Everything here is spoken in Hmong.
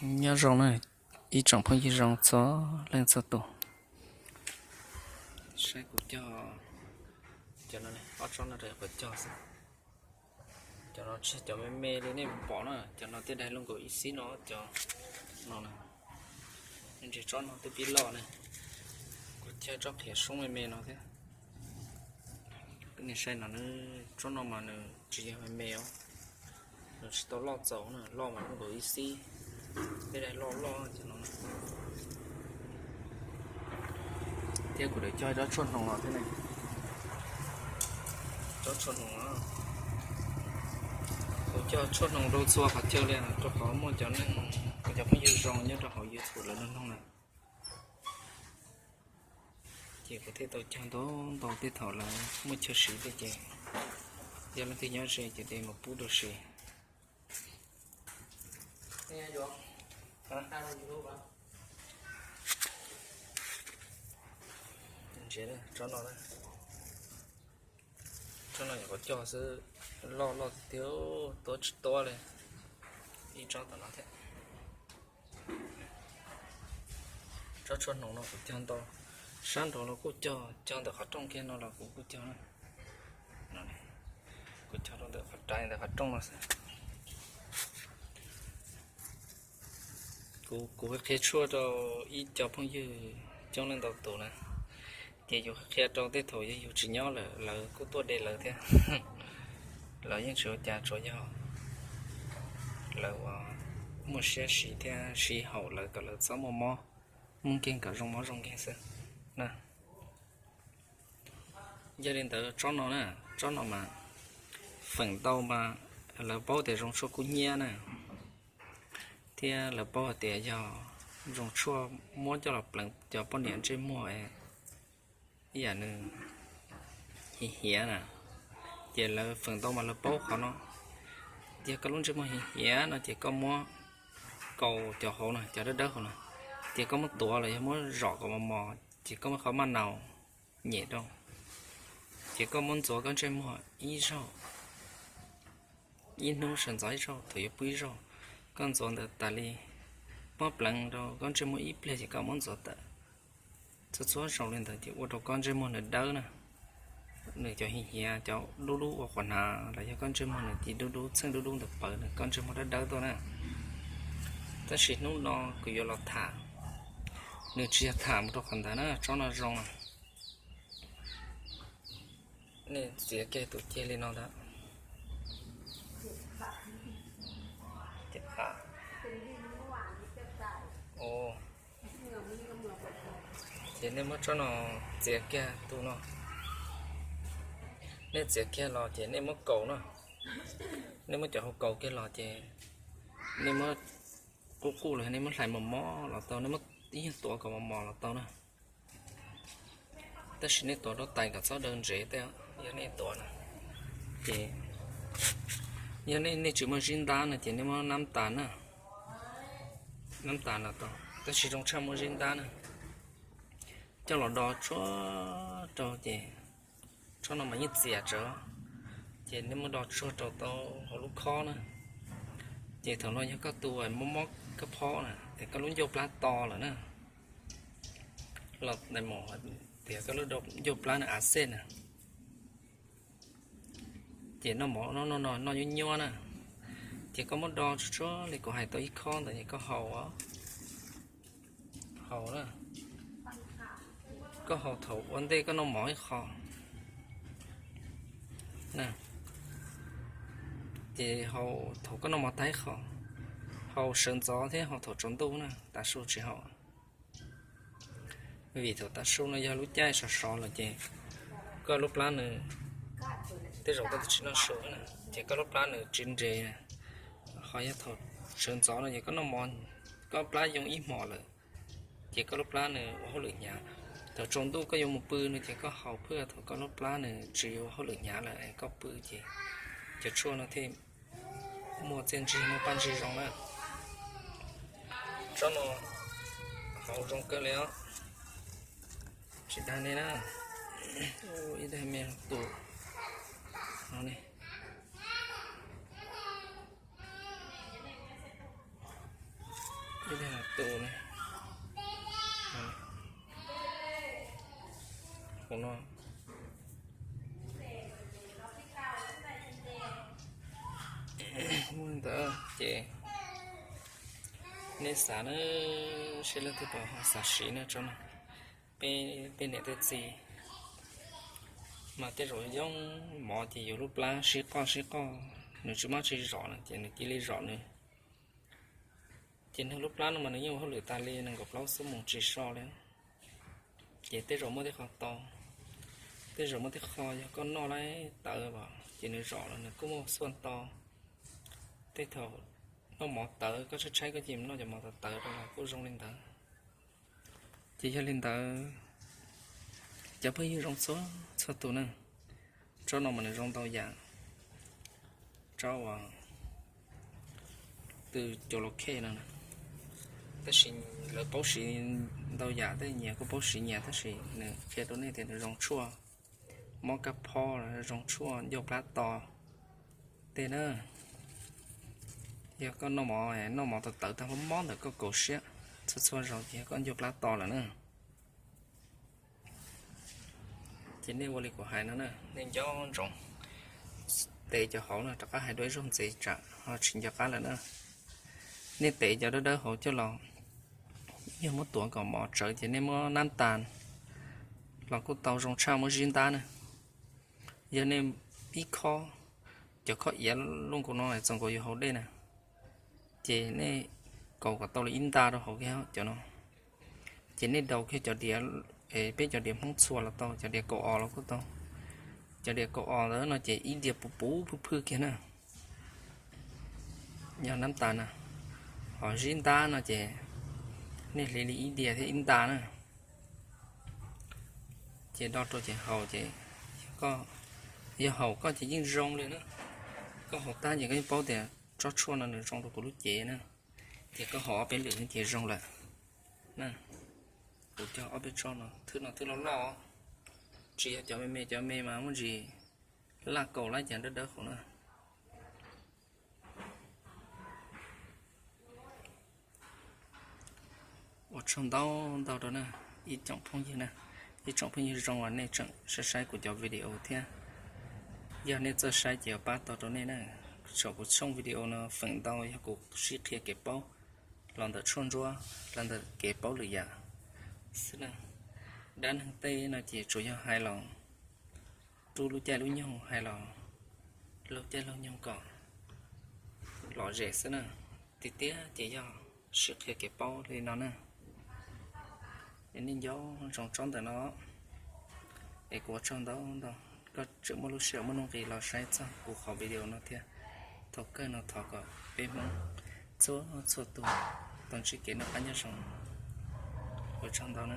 Nyob zoo na, ib tsoom phooj ywg zoo txhua leej txhua tus. Saib kuv cog, cov no, ob tsob no rau qhov cog xwb. Cov no tsis yog cov me me li nej pom na, cov no twb daig luaj nkaus ib xib no, cov no na. Ntsis tsob no twb pib loj na, kuv cog tsob qhiav soob me me no thiab. Nej saib no, tsob no mas nws tsis yog me me os, nws tsis tau loj txaus na, loj mas luaj nkaus ib xib, twb daig loj loj cov no. Thiab kuv tseem cog tsob tshuaj hnoos los thiab ne. Tsob tshuaj hnoos, kuv cog tshuaj hnoos rau txhua qhov chaw li, rau qhov muaj cov neeg, kuv cov phooj ywg zoo nyob rau hauv YouTube lawv noog na. Ces kuv thiaj tau cog ntau ntau tej thaum lawv muaj chaw siv tej ces, yog leej twg nyob ze ces mus pub rau siv. Tsob no, tsob no nyuam qhuav cog xwb, loj loj tiag tiag, tuab tsis tuab li. Ib tsob tom no thiab. Tsob tshuaj hnoos no kuv cog ntau, sab nraud los kuj cog, cog ntawm qhov rooj kiag no los kuv kuj cog na. Kuv cog rau ntawm qhov rais ntawm qhov rooj no xwb. Kuv, kuv qhia tshuaj rau ib co phooj ywg coob leej ntau tus na, ces yus qhia rau tej thaum yog yus tsis nyob lawm lawv kuj tuaj de lawv thiab. Lawv yeej tsis ua cas, tsuas yog lawv uas muaj siab siv thiab siv haum lawv kom lawv txhob muaj mob, muaj nkeeg kom zoo mob zoo nkeeg xwb na. Yog li ntawd tsob no na, tsob no mas feem ntau mas lawv paub tias zoo tshuaj kub hnyiab na, thiab lawv paub hais tias yog zoo tshuaj muab coj los pleev cov poj niam ntsej muag ib yam nws hiv hiav na, ces lawv feem ntau mas lawv paub qhov no. Yog koj lub ntsej muag hiv hiav no ces koj muab kaus cov hauv no, cov dawb dawb hauv no, ces koj muab tuav los yog muab zom kom mos mos, ces koj muab qhov maj nau nyem rau, ces koj muab ntxuav koj ntsej muag ib zaug, ib hnub sawv ntxov ib zaug, thaum yuav pw ib zaug, koj ntxuav ntawd tas li, muab pleev rau koj ntsej muag ib pliag ces koj muab ntxuav tawm. Txhua txhua zaus li ntawd ces ua rau koj ntsej muag nws dawb na, nws cov hiv hiav, cov dub dub ua quas hnav los yog koj ntsej muag nws ci dub dub, txheej dub dub ntawd pawv nws, koj ntsej muag dawb dawb tuaj na. Tab sis hnub no kuv yuav los tham, nws tsis yog tham mus rau qhov ntawd na, tsob no zoo. Nej txiav kiag tus ceg li no ntag. Ces nej muab tsob no txiav kiag tus no. Nej txiav kiag los ces nej muab kaus na. Nej muab cov hauv kaus kiag los ces nej muab qub qub los nej muab hlais mos mos los tau, nej muab ib nyuag tuav kom mos mos los tau na. Tab sis nej tuav rau tais kom txhob daw ntsev tej, yog nej tuav na. Ces yog nej tsis muaj zib ntab no ces nej muab nab tas na, nab tas los tau, tab sis zoo tshaj muaj zib ntab na. Coj los do tsuag rau ces tsob no mas yeej txias tsawv, ces nej muab do tsuag rau tau hauv lub khob na. Ces thaum no yog koj tus mob mob koj phob na, es koj lub ncauj plab to lawm na, los mus tias koj lub ncauj plab nws av xej na, ces noj mov no noj nyuaj nyuaj na, ces koj muab do tsuag tsuag li kuv hais tau ib khob ntawd ces koj haus, haus na, koj haus thaum ua ntej koj noj mov ib qho na, ces haus thaum koj noj mov tag ib qho, haus sawv ntxov thiab haus thaum tsaus ntuj na, tav su tsis haus. Vim thaum tav su no yog lub caij sov sov lawm ces koj lub plab nws, tej zaum koj twb tsis noj su na, ces koj lub plab nws tsis nres, ho yog thaum sawv ntxov no ces koj noj mov, koj plab yoo ib hmos lawm, ces koj lub plab nws ua hauj lwm hnyav. Thaum tsaus ntuj koj yuav mus pw no ces koj haus phwj thaum koj lub plab nws tsis ua hauj lwm hnyav lawm es koj pw ces cov tshuaj no thiaj muaj txiaj ntsig muaj paj ntsig zoo na. Tsob no haus zoo kawg li os. Tsis dag nej na, ib daig me tus no ne. Tus ne, tus no, muaj li ntawd ces nej xav na, seb leej twg puas xav siv na tsob no. Peb, peb niam tej txiv mas tej zaum yooj mov ces yus lub plab sib qoj sib qoj, nws tsis muaj tsi zom na ces nws cia li zom nws. Ces nws lub plab no mas nws yeej ua hauj lwm tas li nees nkaum plaub xuab moos tsis so li. Ces tej zaum muaj tej qho to, tej zaum muaj tej qho yog koj noj lawm tawv los ces nws zom los nws kuj muaj xuaj to. Tej thaum noj mov tawv koj tshaib tshaib koj cia li noj cov mov tawv tawv rau los kuj zoo li ntawd. Ces yog li ntawd, cov phooj ywg zoo txhua txhua tus na, tsob no mas nws zoo ntau yam, tsob uas tus cau los khej no, tab sis lawv paub siv ntau yam, tej nyias kuj paub siv nyias, tab sis nws qhia rau nej tias nws zoo tshuaj mob kab phob, zoo tshuaj ncauj plab to tej na. Yog koj noj mov, noj mov tawv tawv tag mob mob ntawm koj kaus siab txhua txhua zaus ces yog koj ncauj plab to lawm na. Ces nej ua li kuv hais no na, nej nco ntsoov tev cov hauv no rov qab hais dua ib zaug ntxiv tsam ho tsis nco qab lawm na. Nej tev cov dawb dawb hauv coj los, yog muab tuav kom mov tsawv ces nej muab nab tas los kuj tau, zoo tshaj muab zib ntab na. Yog nej ib khob, cov khob iav luaj nkaus no txaus nkaus yus haus dej na, ces nej kaus kom tau li ib nta rau hauv kiag cov no. Ces nej daus kiag cov diav, peb cov diav Hmoob txhua los tau, cov diav kaum os los kuj tau. Cov diav kaum os ntawd no ces ib diav puv puv phwj phwj kiag na, yog nab tas na. Ho zib ntab no ces nej hliv li ib diav thiab ib nta na, ces do rau ces haus ces, yog haus koj ces yeej zoo li na. Koj haus tag ces koj yeej paub tias tsob tshuaj no nws zoo rau kuv lub cev na, ces koj haus ob peb lwm ces zoo lawm na. Kuv cog ob peb tsob no, thwb no thwb loj loj, tsis yog cov me me, cov me mas muaj ntsis laj kaus lab cas dawb dawb hauv na. Ua tsaug ntau ntau rau na, ib tsoom phooj ywg na, ib tsoom phooj ywg zoo uas nej tseem saib saib kuv cov video thiab. Yog nej txawj saib ces yuav pab tau rau nej na. Saum kuv tshooj video no feem ntau yog kuv sib qhia kev paub los ntawm tshuaj ntsuab, los ntawm kev paub lwm yam xwb na. Dab neeg tej no ces tsuas yog hais los rub lub caij lub nyoog, hais los laug caij laug nyoog kom lom zem xwb na. Tiag tiag ces yog sib qhia kev paub li no na. Es nej nco ntsoov tsob ntawm no, es kuv ua tsaug ntau ntau koj tseem muaj lub sij hawm muaj nuj nqis los saib txog kuv qhov video no thiab. Thaum kawg no thov kom peb Hmoob txhua txhua tus tau ntsib kev noj qab nyob zoo. Ua tsaug ntau na.